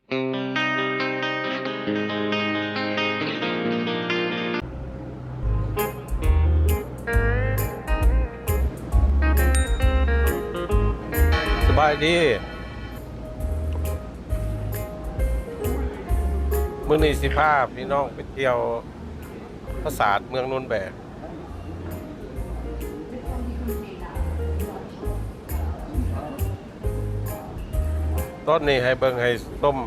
ສະບາຍດີ ມື້ນີ້ຊິພາພີ່ນ້ອງໄປທ່ຽວປາສາດເມືອງໂນນແບກ. ຕອນນີ້ໃຫ້ເບິ່ງ ໃຫ້ຊົມ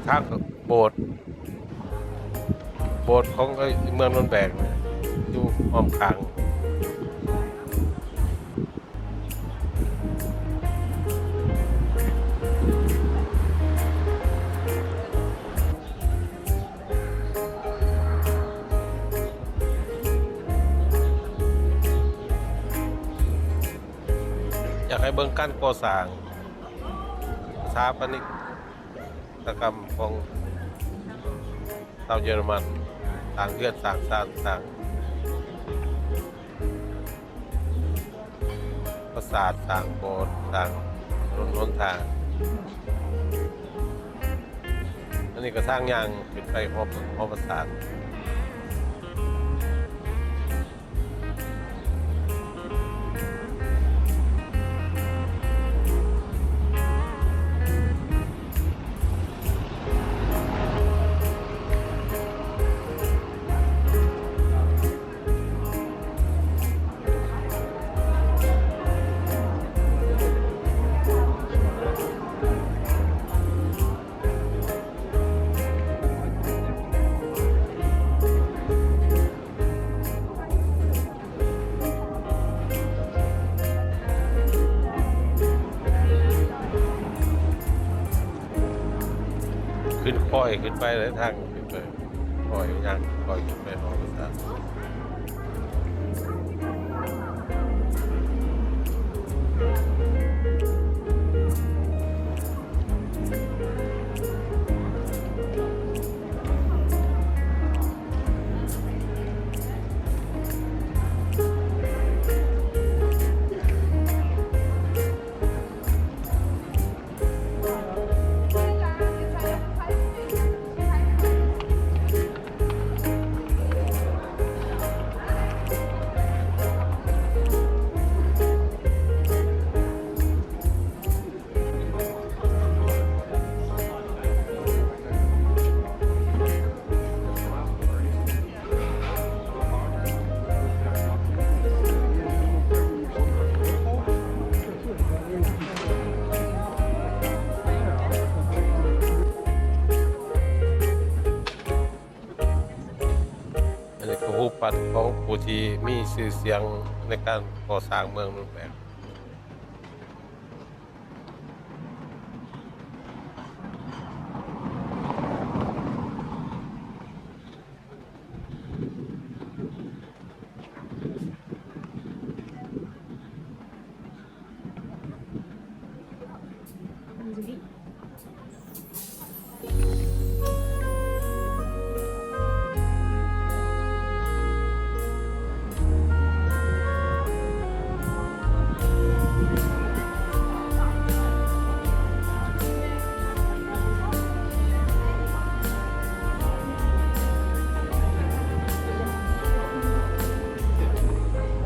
ທາງໂບດ ໂບດຂອງເມືອງໂນນແບກ ຢູ່ອ້ອມຂ້າງ. ຢາກໃຫ້ເບິ່ງການກໍ່ສ້າງ ສະຖາປະນິກຕະກຳຂອງຊາວເຢຍລະມັນ ສ້າງເຮືອນ ສ້າງຊານ ສ້າງປາສາດ ສ້າງໂບດ ສ້າງຖະໜົນຫົນທາງ. ອັນນີ້ກໍທາງຍ່າງຂຶ້ນໄປຫໍ ຫໍປາສາດ. ຂຶ້ນຄ່ອຍຂຶ້ນໄປເລີຍ ທາງຂຶ້ນໄປ ຄ່ອຍຍ່າງຄ່ອຍຂຶ້ນໄປຮອດປາສາດ. ອັນນີ້ຄືຮູບປັ້ນຂອງຜູ້ທີ່ມີຊື່ສຽງໃນການກໍ່ສ້າງເມືອງໂນນແບກ.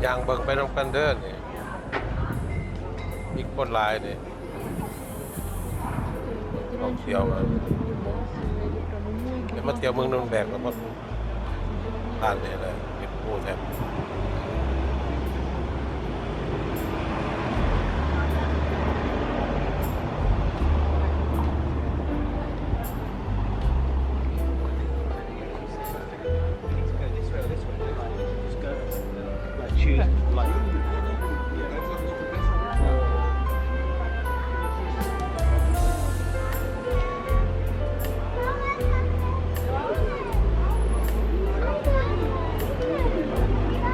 ຍ່າງເບິ່ງໄປນຳກັນເດີນີ້ ມີຄົນຫຼາຍນີ້. ທ່ອງທ່ຽວ ໄດ້ມາທ່ຽວເມືອງໂນນແບກ ແລ້ວມາຜ່ານນີ້ແຫຼະ ເຮັດໂພແຊບ. Like, choose, like, ເ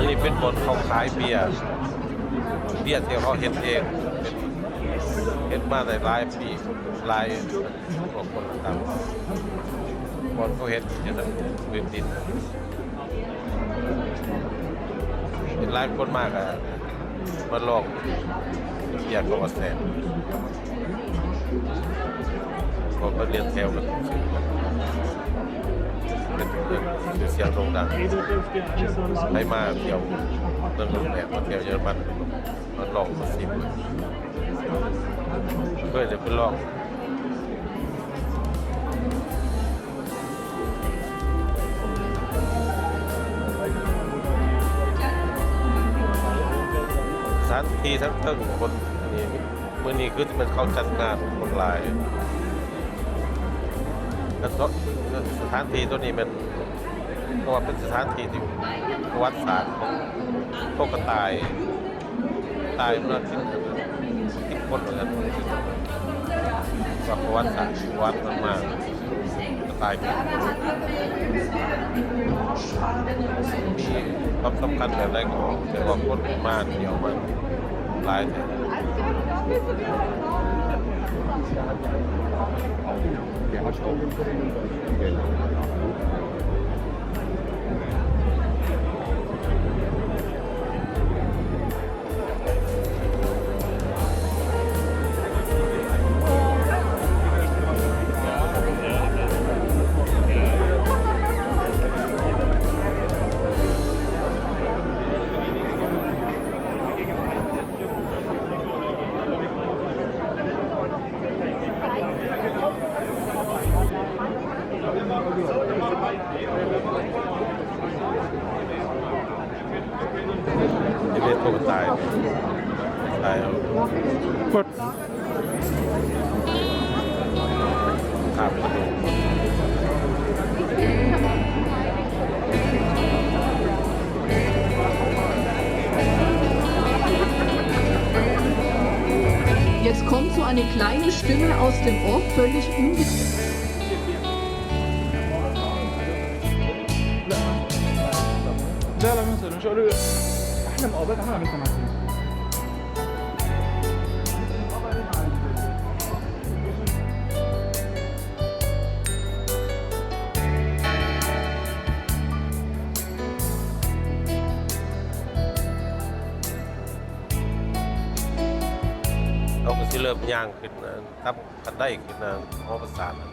ນີ້ເປັນບ່ອນເຂົາຂາຍເບຍ ເບຍທີ່ເຂົາເຮັດເອງ ເຮັດມາໄດ້ຫຼາຍປີ ຫຼາຍກວ່າຄົນຕ່າງໆ ບ່ອນເຂົາເຮັດຢູ່ນັ້ນ ພື້ນດິນ ເຫັນຫຼາຍຄົນມາກະມາລອງເບຍເຂົາວ່າແຊບ ເພາະເພິ່ນລຽນແຖວກັນ ເປັນຊື່ສຽງໂດ່ງດັງ ໃຜມາທ່ຽວເມືອງໂດນແດດ ມາທ່ຽວເຢຍລະມັນ ມາລອງມາຊິມ ເຄີຍໄດ້ໄປລອງ. ສະຖານທີ່ທັງເທິງຄົນ ອັນນີ້ ມື້ນີ້ຄືຊິແມ່ນເຂົາຈັດງານຄົນຫຼາຍ ແລະ ສະຖານທີ່ໂຕນີ້ແມ່ນ ເພາະວ່າເປັນສະຖານທີ່ທີ່ປະຫວັດສາດຂອງພວກກະຕ່າຍ ຕາຍມາສິບ ສິບຄົນວ່າຊັ້ນ ວ່າປະຫວັດສາດ ປະຫວັດມັນມາ ກະຕ່າຍ ມີຄວາມສຳຄັນແບບໃດກໍ ແຕ່ວ່າຄົນມາທ່ຽວມາຫຼາຍແທ້. ຈະເປັນຕົວກະຕ່າຍ ຕາຍເອົາ ກົດ ຂ້າມກະດູກ. Jetzt kommt so eine kleine Stimme aus dem Off, völlig unbe- لا، لا، ما يصير. مش هقول له أحلى مقابلات عملها من سنتين. ເຮົາກະຊິເລີ່ມຍ່າງຂຶ້ນ ທຳ ຄັນໄດຂຶ້ນນະ ຫໍປະສານນະ.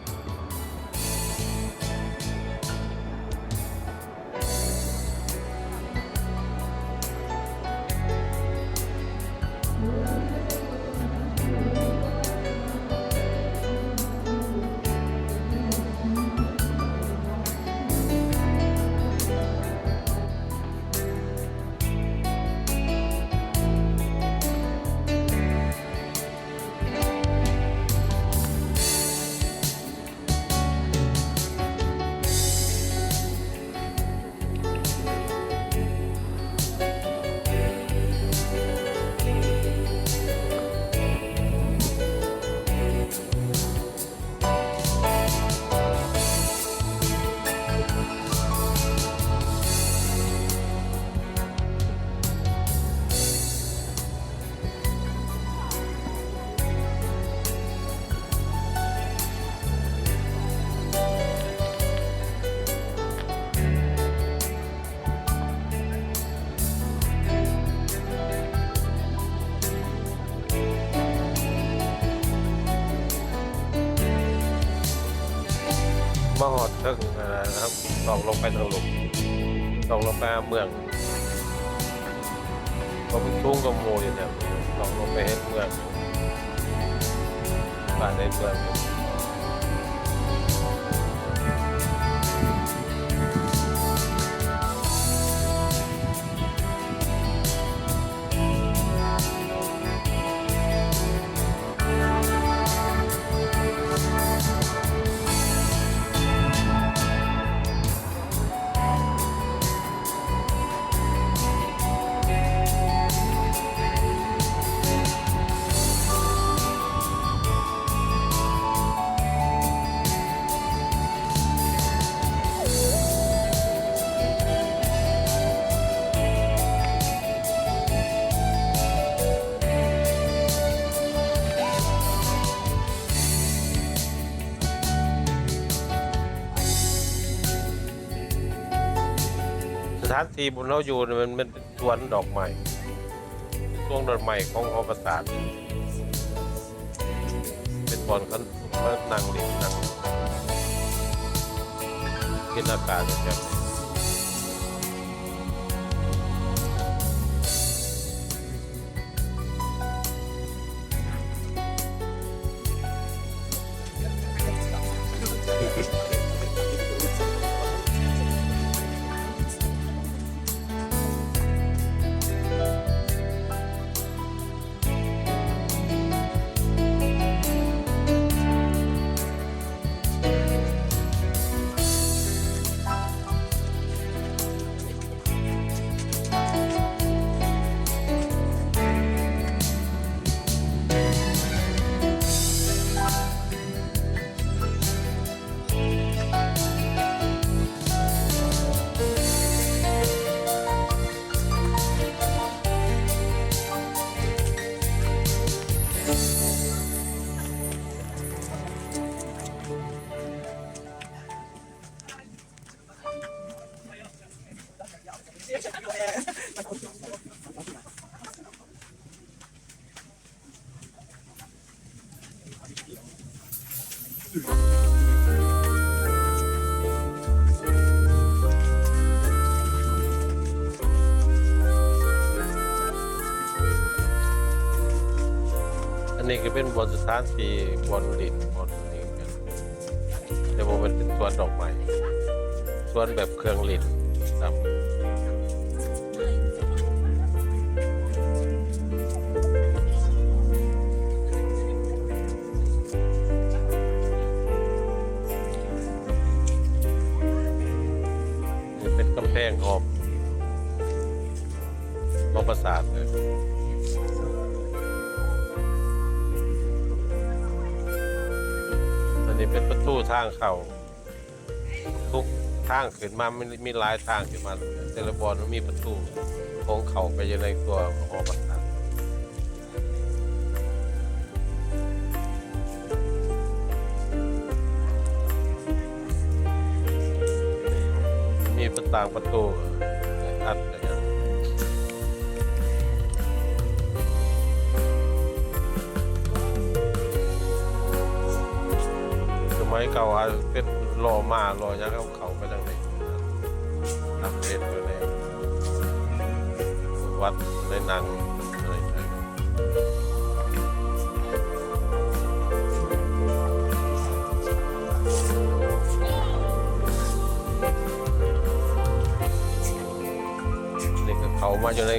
ມາຮອດເທິງ ເອີ ຕ້ອງລົງໄປທາງລຸ່ມ ຕ້ອງລົງໄປຫາເມືອງ ເພາະມັນສູງກວ່າໝູ່ຢູ່ແທ້ ຕ້ອງລົງໄປເຫັນເມືອງ ບ້ານໃນເມືອງ. ເ ຖານທີ່ບ່ອນເຮົາຢູ່ນີ້ ມັນ ມັນເປັນສວນດອກໄມ້ ສວນດອກໄມ້ຂອງຫໍປາສາດ ເປັນບ່ອນເຂົາມານັ່ງຫຼິ້ນ ນັ່ງກິນອາກາດແບບນີ້. ອັນນີ້ກໍເປັນບ່ອນສະຖານທີ່ບ່ອນຫຼິ້ນ ບ່ອນນີ້ ແຕ່ວ່າມັນເປັນສວນດອກໄມ້ ສວນແບບເຄື່ອງຫຼິ້ນນຳ. ນີ້ເປັນກຳແພງຮອບ ຂອງປາສາດເລີຍ. ອັນນີ້ເປັນປະຕູທາງເຂົ້າ. ທຸກທາງຂຶ້ນມາ ມັນມີຫຼາຍທາງຂຶ້ນມາ, ແຕ່ລະບ່ອນມັນມີປະຕູໂຂງເຂົ້າໄປຢູ່ໃນຕົວຂອງຫໍປາສາດ. ມີປະຕ່າງປະຕູອັດ ສະໄໝເກົ່າອາດເປັນລໍ້ມ້າລໍ້ຫຍັງ ເຂົາໄປທາງໃດ ນັກເທດຢູ່ໃນວັດ ໃນນັ່ງ ນີ້ກໍເຂົ້າມາຢູ່ໃນ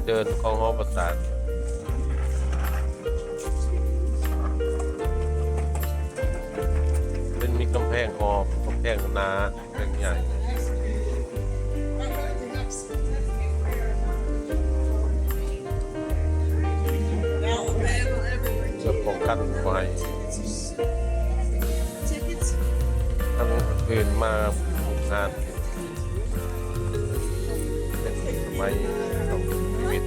ເດີ່ນຂອງຫໍປາສາດ ເປັນມີກຳແພງຮອບ ກຳແພງໜາ ເປັນໃຫຍ່ ເພື່ອປ້ອງກັນບໍ່ໃຫ້ ຄັນອື່ນມາບຸກງານ ເປັນສະໄໝຂອງຊີວິດ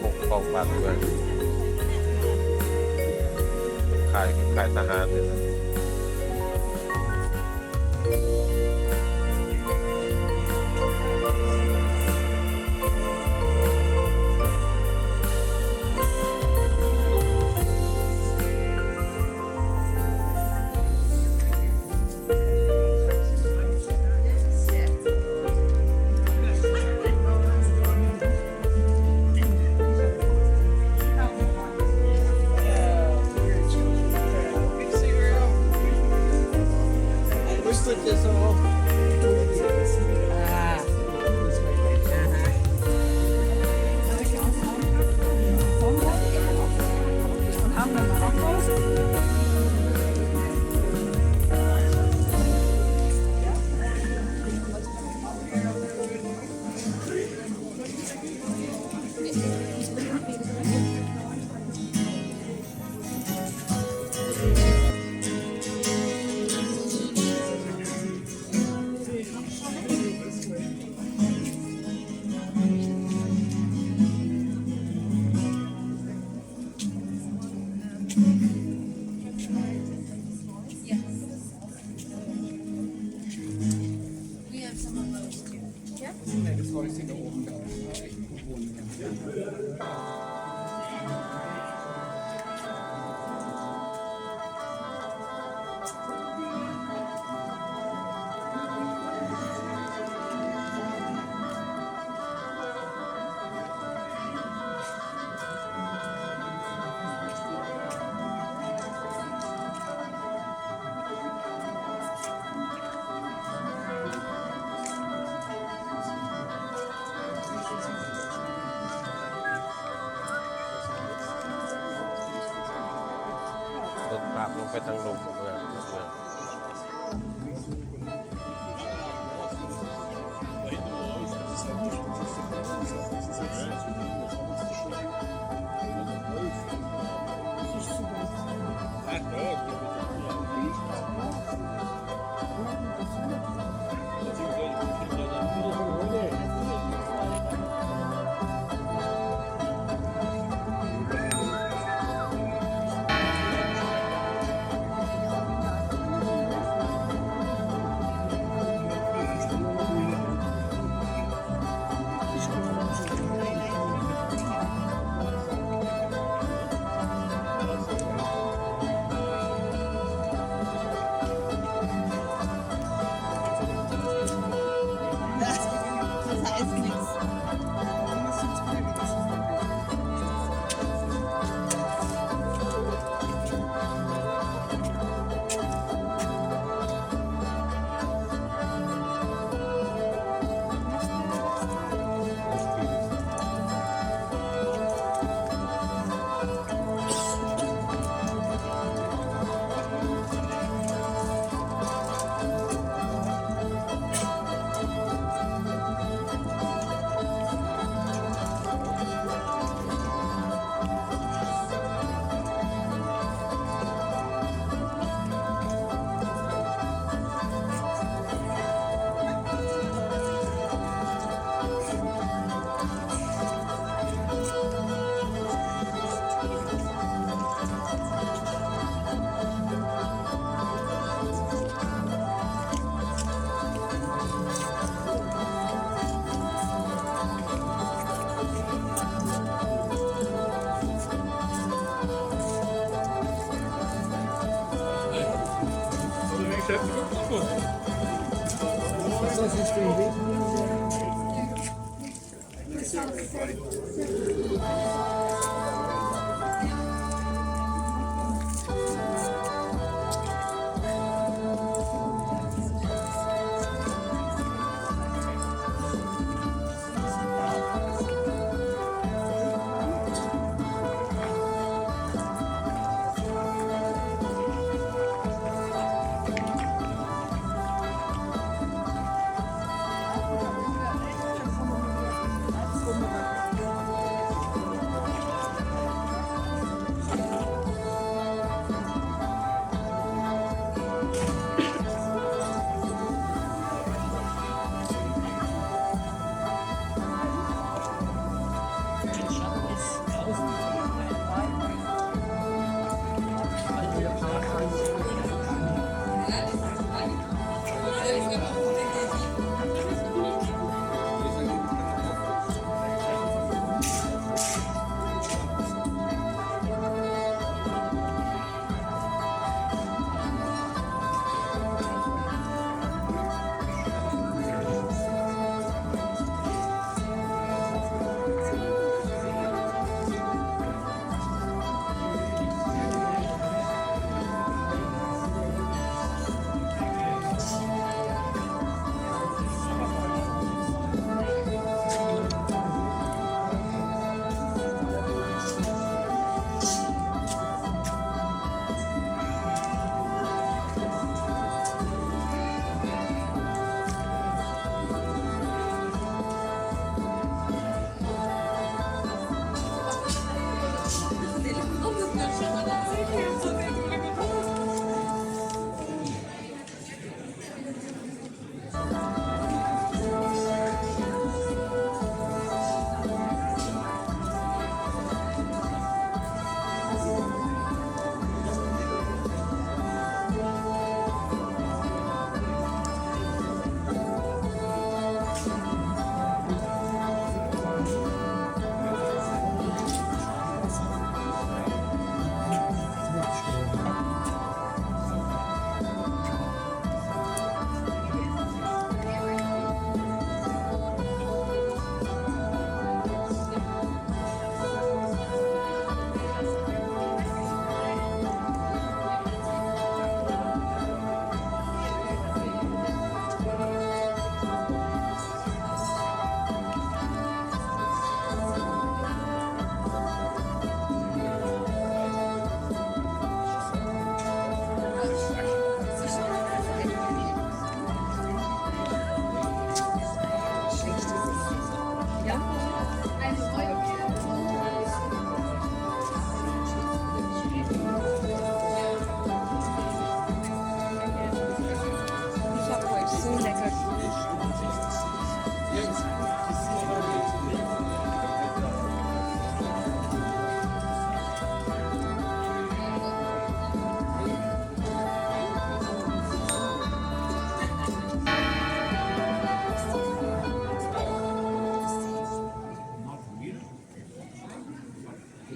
ປົກປ້ອງບ້ານເມືອງ ຄ້າຍ ຄ້າຍທະຫານນີ້ແຫຼະ. ລົດປາບລົງໄປທາງລຸ່ມເມືອງ.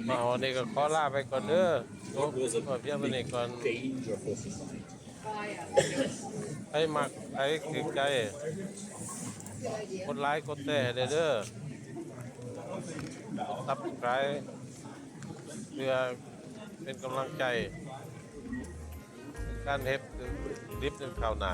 ມາຮອດນີ້ກໍຂໍລາໄປກ່ອນເດີ ຈົບພຽງເທົ່ານີ້ກ່ອນ. ໃຜມັກ ໃຜຖືກໃຈ ກົດໄລກົດແຊໃຫ້ແດ່ເດີ ກົດ Subscribe ເພື່ອເປັນກຳລັງໃຈ ໃນການເຮັດຄລິບໃນຄາວໜ້າ.